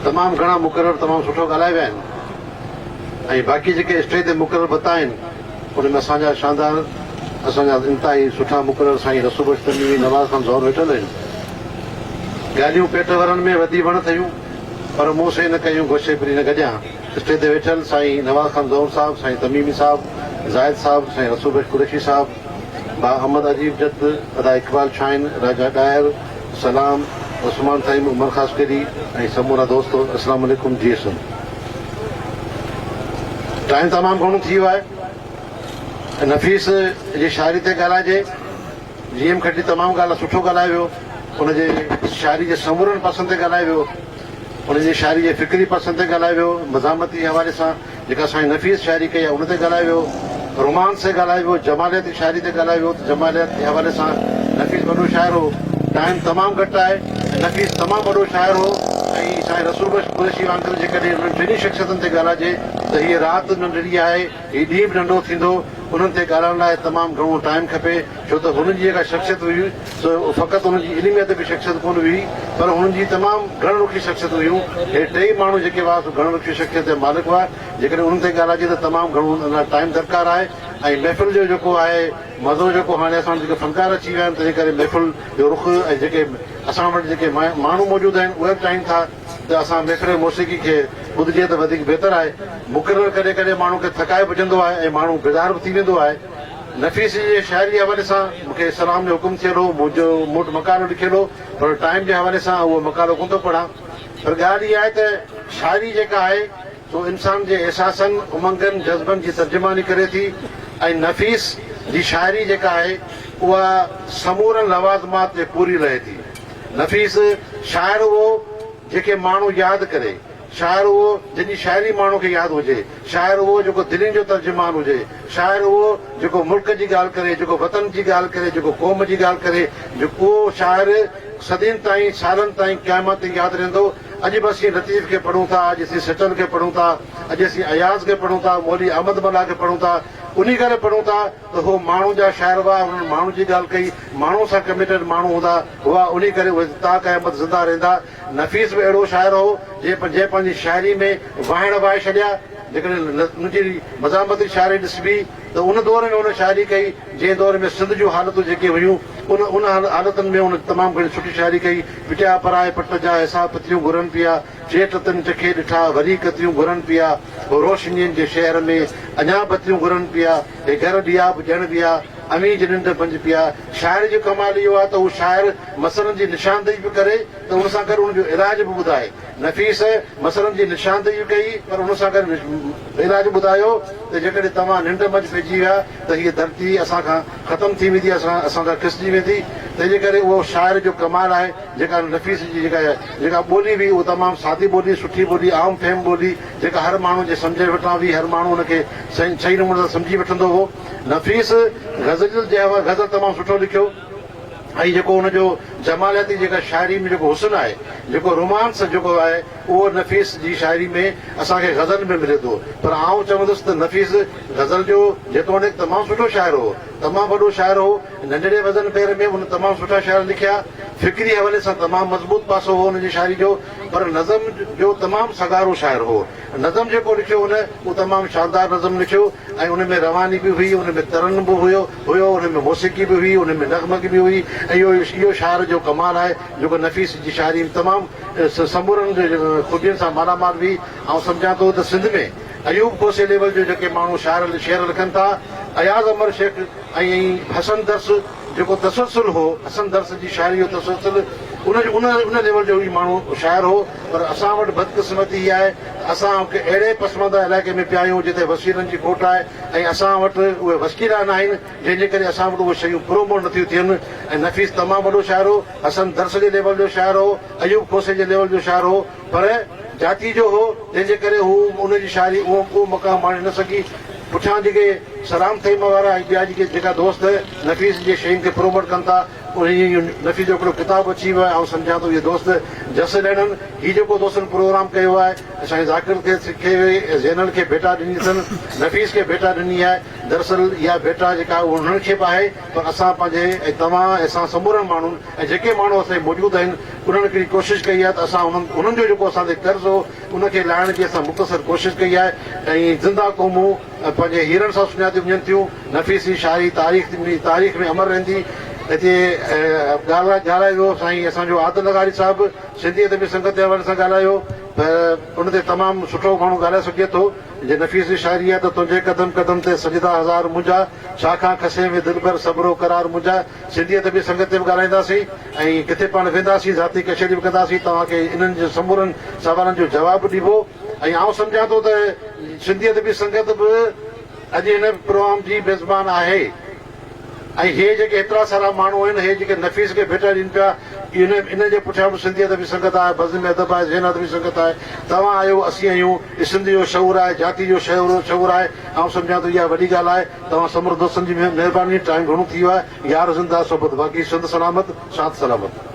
تمام گهڻا مقرر تمام سٺو ڳالهائي ويا آهن ۽ باقي جيڪي اسٽيج تي مقرر ڀتا آهن ان ۾ اسان جا شاندار اسان جا انتهائي سٺا مقرر سائين رسول بخش تميمي نواز خان زهر ويٺل آهن. ڳالهيون پيٽ ورن ۾ وڌي وڻ ٿيون پر مون سي نه ڪيون گوشي پرين نه گڏيان. اسٽيج تي ويٺل سائين نواز خان زهر صاحب، سائين تميمي صاحب، زاهد صاحب، سائين رسول بخش قريشي صاحب، ڀاء احمد عجيب جت، ادا اقبال شاهين، راجا ڏاهر، سلام، عثمان ٿهيم، عمر خاصخيلي ۽ سمورا دوست اسلام عليڪم جي سن. ٽائيم تمام گهڻو ٿي ويو آهي نفيس جي شاعري تي ڳالهائجي جي ايم کٽي تمام ڳالهه سٺو ڳالهائي ويو ان جي شاعري جي سمورن پاسن تي ڳالهائي ويو ان جي شاعري جي فڪري پاسن تي ڳالهائي ويو مزاحمتي حوالي سان جيڪا سائين نفيس شاعري ڪئي آهي ان تي ڳالهايو ويو، رومانس تي ڳالهايو ويو، جمالياتي شاعري تي ڳالهايو ويو ته جماليات جي حوالي سان نفيس وڏو شاعر هو. ٽائيم تمام گهٽ آهي ۽ نفيس تمام وڏو شاعر هو ۽ سائين رسول بخش قريشي وانگر جيڪڏهن انهن ٽنهي شخصيتن تي ڳالهائجي ته هيء رات ننڍڙي آهي، هي ڏينهن به ننڍو ٿيندو، انهن تي ڳالهائڻ لاء تمام گهڻو ٽائيم کپي ڇو ته هنن جي جيڪا شخصيت هئي سو فقط هنن جي علمي ادبي شخصيت ڪونه هئي پر هنن جي تمام گهڻ رخي شخصيت هيون. هي ٽيئي ماڻهو جيڪي هئا سو گهڻ رخي شخصيت جا مالڪ هئا. جيڪڏهن انهن تي ڳالهائجي ته تمام گهڻو ان لاء ٽائيم درڪار آهي ۽ محفل جو جيڪو آهي مزو جيڪو هاڻي اسان وٽ جيڪي فنڪار اچي ويا آهن تنهنجي ڪري محفل جو رخ ۽ جيڪي اسان وٽ جيڪي ماڻهو موجود آهن اهي به چاهين ٿا ته اسان محفل موسيقي کي ٻڌجي ته وڌيڪ بهتر آهي. مقرر ڪڏهن ڪڏهن ماڻهو کي ٿڪائي به وجهندو آهي ۽ ماڻهو بيزار به ٿي ويندو آهي. نفيس جي شاعري جي حوالي سان مون کي سلام جو حڪم ٿيل هو، منهنجو مون وٽ مقالو لکيل هو، پر ٽائيم جي حوالي سان اهو مقالو ڪونه ٿو پڙهان. پر ڳالهه اها آهي ته شاعري جيڪا آهي سو انسان جي احساسن، امنگن، جذبن جي ترجماني ڪري ٿي ۽ نفيس جي شاعري جيڪا آهي اها سمورن لوازمات تي پوري لهي ٿي. نفيس شاعر اهو جنهن کي ماڻهو ياد ڪري. شاعر اهو جنهن جي شاعري ماڻهو کي ياد هجي، شاعر اهو جيڪو دلين جو ترجمان هجي، شاعر اهو جيڪو ملڪ جي ڳالهه ڪري، جيڪو وطن جي ڳالهه ڪري، جيڪو قوم جي ڳالهه ڪري، اهو شاعر صدين تائين، سالن تائين، قيامت تائين ياد رهندو. اڄ به اسين لطيف کي پڙهون ٿا، اڄ اسين سچل کي پڙهون ٿا، اڄ اسين اياز کي پڙهون ٿا، مولوي احمد ملاح کي پڙهون ٿا، انهي ڪري پڙهون ٿا ته هو ماڻهن جا شاعر هئا، انهن ماڻهن جي ڳالهه ڪئي، ماڻهن سان ڪميٽيڊ ماڻهو هوندا هئا، انهي ڪري اهي تا قيامت زنده رهندا. نفيس به اهڙو شاعر هو، جنهن پنهنجي شاعري ۾ واهڻ وهائي ڇڏيا. جيڪڏهن ان جي مزاحمتي شاعري ڏسبي ته ان دور ۾ هن شاعري ڪئي، جنهن دور ۾ سنڌ جون حالتون جيڪي هيون، ان ان حالتن ۾ هن تمام گهڻي سٺي شاعري ڪئي. پٽيا پرائي پٽ جا حساب پتيون گهرن پيا، چيٽ تن چکي ڏٺا، وري ڪتيون گهرن پيا، روشنين جي شهر ۾ اڃا بتيون گهرن پيا، هي گهر ڏيئا به ڄڻ ويا، اوهين جي ننڊ منجهه پيا. شاعر جو ڪمال اهو آهي ته هو شاعر مسئلن جي نشاندهي به ڪري ته ان سان گڏ ان جو علاج به ٻڌائي. نفيس مسئلن جي نشاندهي به ڪئي پر ان سان گڏ علاج ٻڌايو ته جيڪڏهن توهان ننڊ منجهه پئجي ويا ته هيء ڌرتي اسان کان ختم ٿي ويندي، اسان کان کسجي ويندي. تنهنجي ڪري اهو شاعر جو ڪمال آهي جيڪا نفيس جي جيڪا جيڪا ٻولي هئي اها تمام سادي ٻولي، سٺي ٻولي، عام فهم ٻولي جيڪا هر ماڻهو جي سمجهه وٽان هئي، هر ماڻهو ان کي صحيح نموني سان سمجهي وٺندو هو. نفيس غزل جي غزل تمام سٺو لکيو. ۽ جيڪو ان جو جمالياتي جيڪا شاعري ۾ جيڪو حسن آهي، جيڪو رومانس جيڪو آهي اهو نفيس جي شاعري ۾ اسان کي غزل ۾ ملي ٿو پر آئون چوندس ته نفيس غزل جو جيتوڻيڪ تمام سٺو شاعر هو، تمام وڏو شاعر هو، ننڍڙي وزن پير ۾ ان تمام سٺا شعر لکيا، فڪري حوالي سان تمام مضبوط پاسو هو ان جي شاعري جو پر نظم جو تمام سگهارو شاعر هو. نظم جيڪو لکيو هن اهو تمام شاندار نظم لکيو ۽ ان ۾ رواني به هئي، ان ۾ ترنم به هيو هيو، ان ۾ موسيقي به هئي، ان ۾ نغمگي به هئي ۽ اهو اهو شاعر جو ڪمال آهي جيڪو نفيس جي شاعري تمام سمورن خوبين سان مالا مال هئي. آئون سمجهان ٿو ته سنڌ ۾ ايوب کوسي ليول جو جيڪي ماڻهو شاعر شعر لکن ٿا، اياز امر شيخ ۽ حسن درس جيڪو تسلسل هو، حسن درس جي شاعري جو تسلسل ان ان ان ليول جو ئي ماڻهو شاعر هو پر اسان وٽ بدقسمتي اها آهي ته اسان هڪ اهڙي پسمانده علائقي ۾ پيا آهيون جتي وسيلن جي کوٽ آهي ۽ اسان وٽ اهي وسيلا نه آهن جنهن جي ڪري اسان وٽ اهي شيون پروموٽ نٿيون ٿين ۽ نفيس تمام وڏو شاعر هو، حسن درس جي ليول جو شاعر هو، ايوب کوسي جي ليول جو شاعر هو پر جاتي جو هو جنهن جي ڪري هو ان جي شاعري اهو اهو مقام ماڻي نه سگهي. پٺيان جيڪي سلام ٿهيم وارا ۽ ٻيا جيڪي جيڪا دوست نفيس جي شين کي پروموٽ ڪن ٿا انهي نفيس جو هڪڙو ڪتاب اچي ويو آهي آئون سمجهان ٿو اهي دوست جس لهڻن هي جيڪو دوستن پروگرام ڪيو آهي سائين ذاڪر کي زينل کي ڀيٽا ڏني اٿن نفيس کي ڀيٽا ڏني آهي دراصل اها ڀيٽا جيڪا آهي انهن کي به آهي پر اسان پنهنجي ۽ توهان ۽ اسان سمورن ماڻهن ۽ جيڪي ماڻهو اسان موجود آهن انهن هڪڙي ڪوشش ڪئي آهي ته اسان انهن انهن جو جيڪو اسان تي قرض هو ان کي لاهڻ جي اسان مختصر ڪوشش ڪئي آهي ۽ زنده قومون پنهنجي هيرن سان سڃاتيون وڃن ٿيون نفيس جي شاعري تاريخ تاريخ ۾ امر رهندي هتي ڳالهايو ويو سائين اسان جو عادل لغاري صاحب سنڌي ادبي سنگت جي حوالي سان ڳالهايو ته ان تي تمام سٺو گهڻو ڳالهائي سگهجي ٿو. جي نفيس جي شاعري آهي ته تنهنجي قدم قدم تي سجدا هزار منهنجا، ڇا کان کسين وي دلبر صبر و قرار منهنجا. سنڌي ادبي سنگت تي به ڳالهائينداسين ۽ ڪٿي پاڻ وينداسين ذاتي ڪچهري به ڪنداسين توهان کي انهن جي سمورن سوالن جو جواب به ڏبو ۽ آئون سمجهان ٿو ته سنڌي ادبي سنگت به اڄ هن پروگرام جي ميزبان آهي. ۽ هي جيڪي هيترا سارا ماڻهو آهن، هي جيڪي نفيس کي ڀيٽا ڏين پيا، انهن جي پٺيان به سنڌي ادبي سنگت آهي، بزم ادب آهي، ذهن ادبي سنگت آهي. توهان آهيو، اسين آهيون، هي سنڌ جو شعور آهي، جاتي جو شعور آهي. آئون سمجهان ٿو اها وڏي ڳالهه آهي. توهان سمورن دوستن جي مهرباني. ٽائيم گهڻو ٿي ويو آهي. يار زنده صحبت باقي. سنڌ سلامت، ساٿ سلامت.